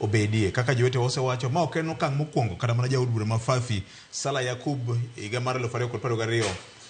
obedie. Kaka jowetewa osewacho, ma ok en okang' mokwongo kata mana jaod bura ma Fafi Salah Yakub higa mar 2022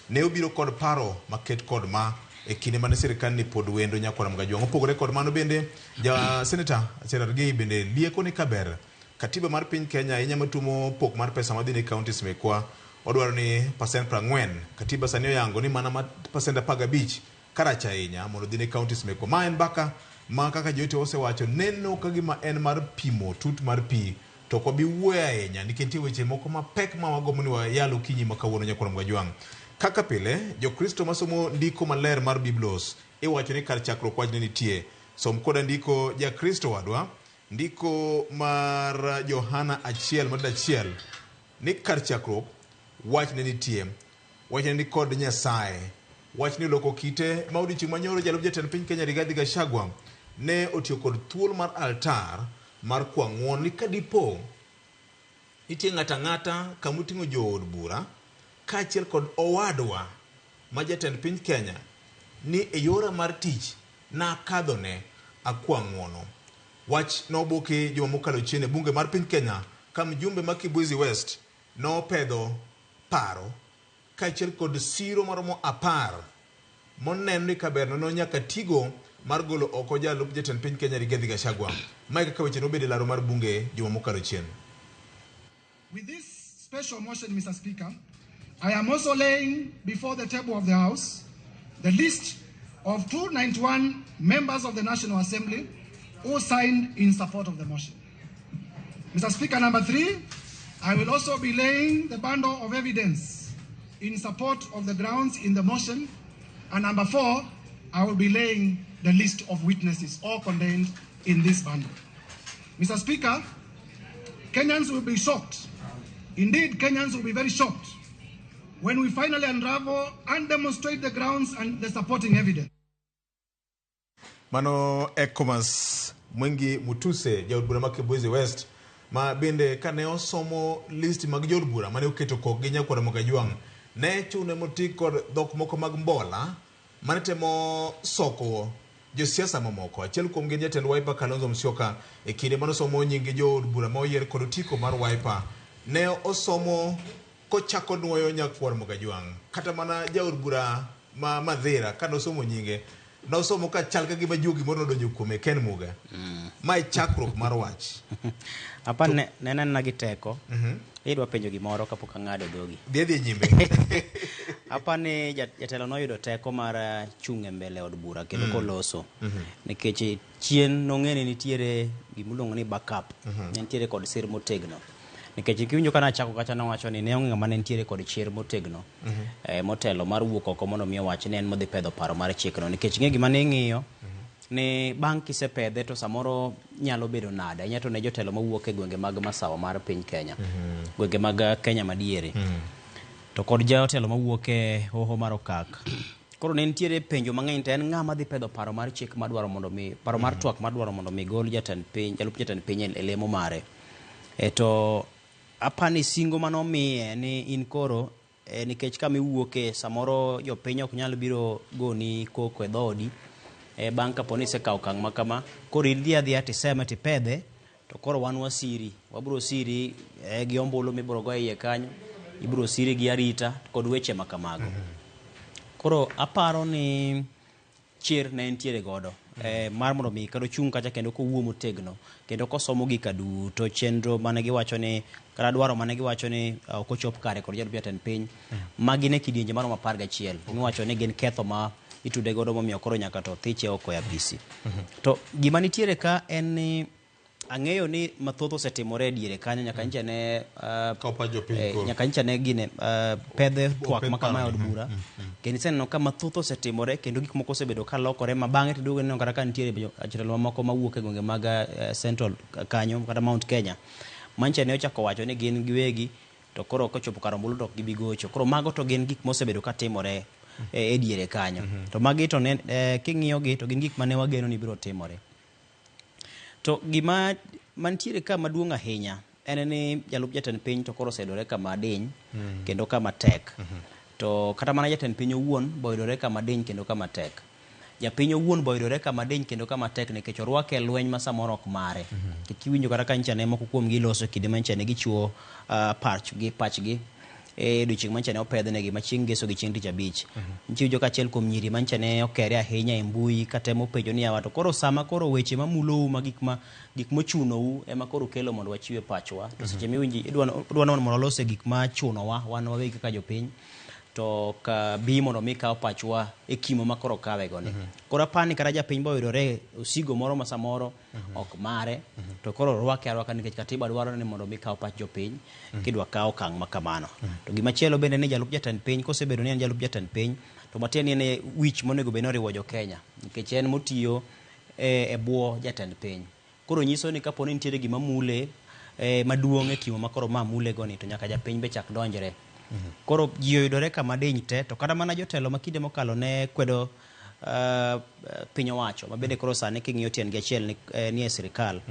ne obiro kod paro maket kod ma e kinde mane sirkand ni pod wendo nyakwar Mgajwang'. Opogore kod mano bende, ja seneta Cherargei bende lieko ni kaber katiba mar piny Kenya ahinya matuomo pok mar pesa madhi ne counties mekwa odwaro ni pasent 40. Katiba sani oyango ni mana ma pasent 15 karach ahinya mondo odhi ne counties mekwa. Ma en mbaka ma kaka jowetewa osewacho neno ka gima en mar pimo tut mar pi to ok wabi wuoyo ahinya nikech nitie weche moko mapek ma wagombo ni wayal okinyi ma kawuono nyakwar Mgajwang'. Kaka pile, Jokristo masomo ndiko maler mar Biblos iwacho ni kar chakruok wach ne nitie. Som koda ndiko Jakristo wadwa, ndiko mar Johana achiel matindo achiel ni kar chakruok wach ne nitie. Wach ne ni kod Nyasaye. Wach ni oloko kite ma odiochieng' manyoro jalup jatend piny Kenya Rigathi Gachagua ne otiyo kod thuolo mar altar mar kwa ng'uono ni kadipo nitie ng'ato ang'ata kama oting'o jood bura kaachiel kod owadwa ma jatend piny Kenya ni e yora mar tich nakadhone akwa ng'uono. Wach noboki juma mokalo chien e bunge mar piny Kenya ka mjumbe ma Kibwezi West nopedho paro kaachiel kod siro maromo 10 moneno ni kaber nono nyaka tigo mar golo oko jalup jatend piny Kenya Rigathi Gachagua. Mae kaka weche nobedo e laro mar bunge juma mokalo chien. With this special motion, Mr. Speaker, I am also laying before the table of the House the list of 291 members of the National Assembly who signed in support of the motion. Mr. Speaker, number 3, I will also be laying the bundle of evidence in support of the grounds in the motion. And number 4, I will be laying the list of witnesses, all contained in this bundle. Mr. Speaker, Kenyans will be shocked. Indeed, Kenyans will be very shocked when we finally unravel and demonstrate the grounds and the supporting evidence. Mano Ecomas Mwengi Mutuse, jaod bura ma Kibwezi West, ma bende kane osomo list mag jood bura mane oketo kokgi nyakwar Mokajwang', ne chune moti kod dhok moko mag mbola mane temo soko josiasa mamoko. Achiel kuom gin jatend Wiper Kalonzo Musyoka e kinde mane osomo nying jood bura ma oyier kod otiko mar Wiper, ne osomo kochako nuoyo nyakwar Mokajwang'. Kata mana jaod bura ma Madhira kane osomo nyinge, nosomo ka chal ka gima juogi moro nodonjo kuome Ken Muga. Ma e chakruok mar wach. Apa ne ne gi teko. Idwa penjo gimoro kapok ang'ado dhogi. Dhi adhi nyime. Apa ni jatelo noyudo teko mar chung' e mbele od bura kendo koloso. Nikech chien nong'e ni nitiere gimiluongo ni backup. Ne nitiere kod sir motegno. Nikech kiwinjo ka nachako kacha nowacho ni ne onge ng'ama ne nitiere kod chir motegno motelo mar wuok oko mondo mi owach ni en modhi pedho paro mar chikno. Nikech ng'e gima ne ing'iyo ni bang' kisepedhe to samoro nyalo bedo nade ahinya to ne jotelo mawuok e gwenge mag masawa mar piny Kenya. Gwenge mag Kenya madiere. To kod jotelo mawuok e hoho mar Okak. Koro ne nitiere penjo mang'eny to en ng'ama dhi pedho paro mar chik madwaro mondo mi paro mar twak madwaro mondo mi gol jatend piny jalup jatend piny e lemo mare. To apani singo manomiye ni in koro nikech kama iwuoke samoro jopiny ok nyal biro goni koko e dhoodi bang' kapo ni isekawo okang' ma kama koro idhi adhiya tiseme tipedhe to koro wan wasiri wabiro siri gi ombulu mibiro go e iye kanyo ibiro siri gi arita kod weche ma kamago. Koro aparo ni chir ne entiere godo mar mondo mi kata ochung' kacha kendo kowuo motegno kendo kosomo gika duto chenro mane giwacho ni kata dwaro mane giwacho ni ok ochop kare kod jalup jatend piny magi ne kidienje maromo 11 miwacho ni gin ketho ma itude godo momiyo koro nyaka to thiche oko e apisi. To gima nitiere ka en ni ang'eyo ni mathoth osetimore e diere kanyo nyaka nyicha ne nyaka nyicha ne gine pedhe twak ma kama e od bura. Kendo iseneno ka mathoth osetimore kendo gik moko osebedo ka lokore ma bang'e tiduogo ineno kata ka nitiere jotelo mamoko mawuok e gwenge mag Central kanyo kata Mount Kenya manyicha ne ochako wacho ni gin giwegi to koro kochopo kar ombulu to ok gibi gocho. Koro mago to gin gik mosebedo ka timore e diere kanyo. To magi to ne king'iyo gi to gin gik mane wageno ni biro timore. To gima mantiere ka maduong' ahinya en ni jalup jatend piny to koro oseyudore kama diny kendo kama tek. To kata mana jatend piny owuon be oyudore kama diny kendo kama tek. Japiny owuon be oyudore kama diny kendo kama tek nikech orwake e lweny ma samoro ok mare. Nikech iwinjo kata ka nyicha ne moko kuom gi loso kinde ma nyicha ne gichiwo pachgi e odiochieng' ma nyicha ne opedhnegi ma chieng' ngeso gi chieng' tich abich. Nyicha iwinjo ka achiel kuom nyiri ma nyicha ne okere ahinya e mbui katemo penjo ni yawa to koro sama koro weche mamulou ma gik ma gik mochunou ema koro ukelo mondo wachiwe pachwa to seche miwinjo idwa mondo walose gik machunowa wan wawegi kaka jopiny to ka bi mondo mi kaw pachwa e kimo ma koro kawe go ni. Koro apani kata japiny boyudore osigo moro ma samoro ok mare to koro orwake arwaka nikech katiba dwaro ni mondo mi kaw pach jopiny kidwa kaw okang' ma kamano. To gimachielo bende ni jalup jatend piny kosebedo ni en jalup jatend piny to matiende ni en e wich monego bed ni oriwo jo Kenya nikech en motiyo e bwo jatend piny. Koro nyiso ni kapo ni nitiere gima mule maduong' e kimo ma koro ma mule go ni to nyaka japiny be chak donjre. Koro ji oyudore kama diny te to kata mana jotelo ma kinde mokalo ne kwedo piny owacho ma bende koro sani king'iyo tiendgi achiel ni e sirikal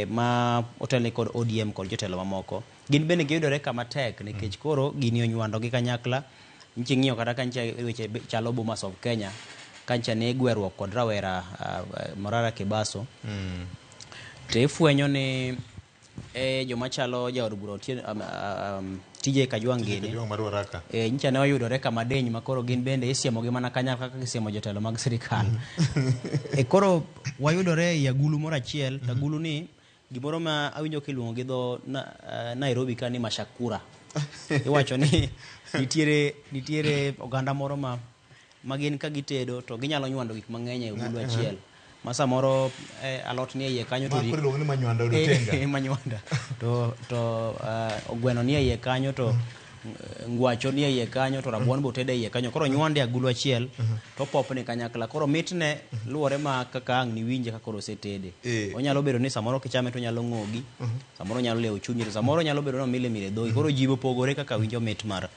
ma otelni kod ODM kod jotelo mamoko gin bende giyudore kama tek nikech koro gini onywando gi kanyakla. Nyicha ing'iyo kata ka nyicha weche chalo Bomas of Kenya ka nyicha ne gweruok kod rawera Morara Kebaso to ifwenyo ni joma chalo jaod bura TJ Kajwang' gini nyicha ne oyudore kama diny ma koro gin bende isiemogi mana kanyakla kaka isiemo jotelo mag sirikal. Koro wayudore ei agulu moro achiel to agulu ni gimoro ma awinjo kiluongo gi dho Nairobi ka ni mashakura. Iwacho ni nitiere oganda moro ma gin ka gitedo to ginyalo nywando gik mang'eny e agulu achiel. Ma samoro alot nie iye kanyo to iluongo ni manywanda otenga. Manywanda. To ogweno nie iye kanyo to ngwacho nie iye kanyo to rabuon be otedo e iye kanyo. Koro nywande agulu achiel to popni kanyakla. Koro mitne luwore ma kaka ang' niwinje ka koro osetede. Onyalo bedo ni samoro kichame to onyalo ng'ogi, samoro onyalo lewo chunyi, to samoro onyalo bedo ni omile mile dhogi. Koro ji opogore kaka winjo mit mar.